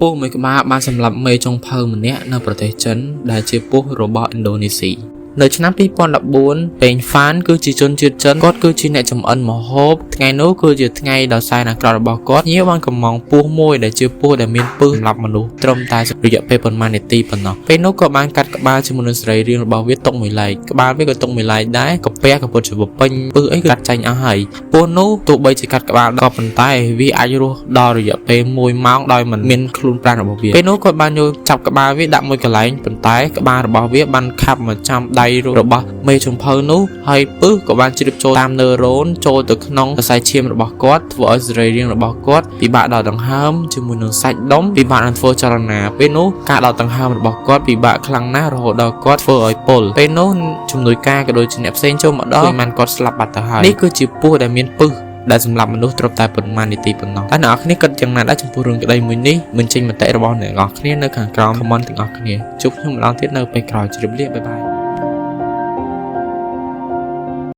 ពស់មួយក្បាលបានសម្លាប់មេចុងភៅម្នាក់នៅប្រទេសចិនដែលជាពស់របស់ឥណ្ឌូនេស៊ីនៅឆ្នាំ2014ពេងហ្វានគឺជាជនជាតិចិនគាត់គឺជាអ្នកចម្អិនម្ហូបថ្ងៃនោះគឺជាថ្ងៃដ៏សែនអាក្រក់របស់គាត់ភ្ញៀវបានកម្មង់ពស់មួយដែលជាពស់ដែលមានពិសសម្លាប់មនុស្សត្រឹមតែរយៈពេលប៉ុន្មាននាទីប៉ុណ្ណោះពេលនោះក៏បានកាត់ក្បាលជាមួយនឹងសរីរាង្គរបស់វាទុកមួយឡែកក្បាលវាក៏ទុកមួយឡែកដែរកាពះក៏ពុតជាពេញពិសអីក៏កាត់ចាញ់អស់ហើយពស់នោះទោះបីជាកាត់ក្បាលក៏ប៉ុន្តែវាអាចរស់ដល់រយៈពេល1ម៉ោងដោយមិនមានខ្លួនប្រាណរបស់វាពេលនោះគាត់បានយកចាប់ក្បាលវាដាក់មួយកន្លែងប៉ុន្តែក្បាលរបស់វាបានខាប់មកចាំដៃរបស់មេចុងភៅនោះហើយពិសក៏បានជ្រាបចូលតាមនឺរ៉ូនចូលទៅក្នុងសរសៃឈាមរបស់គាត់ធ្វើឲ្យសរីរាង្គរបស់គាត់ពិបាកដល់ដង្ហើមជាមួយនឹងសាច់ដុំពិបាកនឹងធ្វើចលនាពេលនោះការដកដង្ហើមរបស់គាត់ពិបាកខ្លាំងណាស់រហូតដល់គាត់ធ្វើឲ្យពុលពេលនោះជំនួយការក៏ដូចជាអ្នកផ្សេងចូលមកដល់ឃើញបានគាត់ស្លាប់បាត់ទៅហើយនេះគឺជាពស់ដែលមានពិសដែលសម្រាប់មនុស្សត្រឹមតែប៉ុន្មាននាទីប៉ុណ្ណោះតែអ្នកនរគ្នាគិតយ៉ាងណាដែរចំពោះរឿងក្តីមួយនេះបញ្ចេញមតិរបស់អ្នកនរគ្នានៅខាងក្រោម comment ទាំងអស់គ្នាជួបខ្ញុំម្ដងទៀតនៅពេលក្រោយជម្រាបលា bye bye.